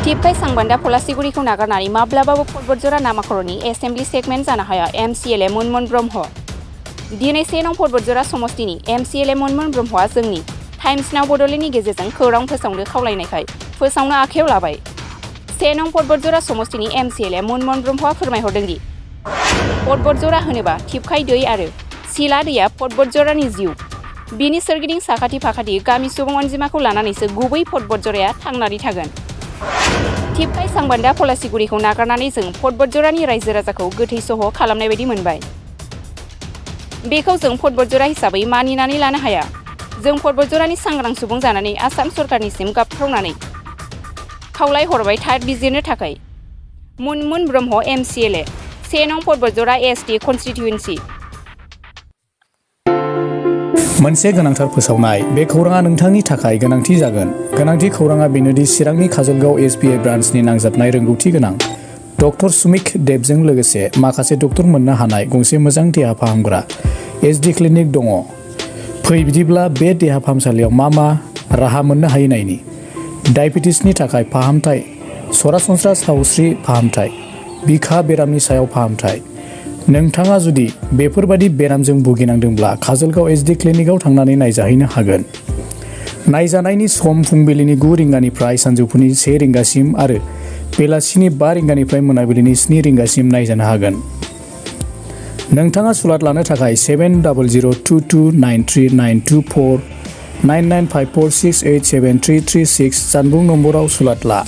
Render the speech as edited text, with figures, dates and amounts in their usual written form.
टिपकाय सांबान्दा पलासिगुरिखौ नागारनानै माब्लाबाबो फरबथझरा नामाखर'नि एसेम्बलि सेगमेन्ट जानो हाया एमसिएलए मुनमुन ब्रह्म। दिनै 1 नं फरबथझरा समस्तिनि एमसिएलए मुनमुन ब्रह्मआ जोंनि टाइम्स नाव बड'लेण्डनि गेजेरजों खौरां फोसावनो खावलायनायखाय फोसावनो आखायाव लाबाय। 1 नं फरबथझरा समस्तिनि एमसिएलए मुनमुन ब्रह्मआ फोरमायहरदों दि फरबथझरा होनोबा टिपकाय दै आरो सिला दैया फरबथझरानि जिउ। बिनि सोरगिदिं साखाथि फाखाथि गामि सुबुं अनजिमाखौ लानानैसो गुबै फरबथझराया थांनानै थागोन। टिपकाय सांबान्दा पलासिगुरिखौ नागारनानै जों फरबथझरानि रायजो राजाखौ गोथै सह' खालामनाय बायदि मोनबाय। बेखौ जों फरबथझरा हिसाबै मानिनानै लानो हाया। जों फरबथझरानि सांग्रां सुबुं जानानै आसाम सरकारनिसिम गाबख्रावनानै खावलाय हरबाय थार बिजिरनो थाखाय। मुनमुन ब्रह्म एमसिएलए 1 नं फरबथझरा एसटि कनस्टिटिउएन्सि। मोनसे गोनांथार फोसावनाय। बे खौराङा नोंथांनि थाखाय गोनांथि जागोन। गोनांथि खौराङा बेनोदि चिरांनि काजलगाव एसबिआइ ब्रान्चनि नांजाबनाय रोंगौथि गोनां डक्टर सुमिक देबजों लोगोसे माखासे डक्टर मोननो हानाय गंसे मोजां देहा फाहामग्रा एसडि क्लिनिक दङ। फै बिदिब्ला बे देहा फाहामसालियाव मा राहा मोननो हायो नायनि। डायबेटिसनि थाखाय फाहामथाय, सरासनस्रा सावस्रि फाहामथाय, बिखा बेरामनि सायाव फाहामथाय। नोंथाङा जुदि बेफोरबादि बेरामजों भुगिनांदोंब्ला काजलगाव एसडि क्लिनिकआव थांनानै नायजाहैनो हागोन। नायजानायनि सम फुंबिलिनि 9 रिंगानिफ्राय सानजौफुनि 1 रिंगासिम आरो बेलासिनि 5 रिंगानिफ्राय मोनाबिलिनि 7 रिंगासिम नायजानो हागोन। नोंथाङा सुलाद लानो थाखाय 7002293924 9954687336 जानबुं नम्बराव सुलाद ला।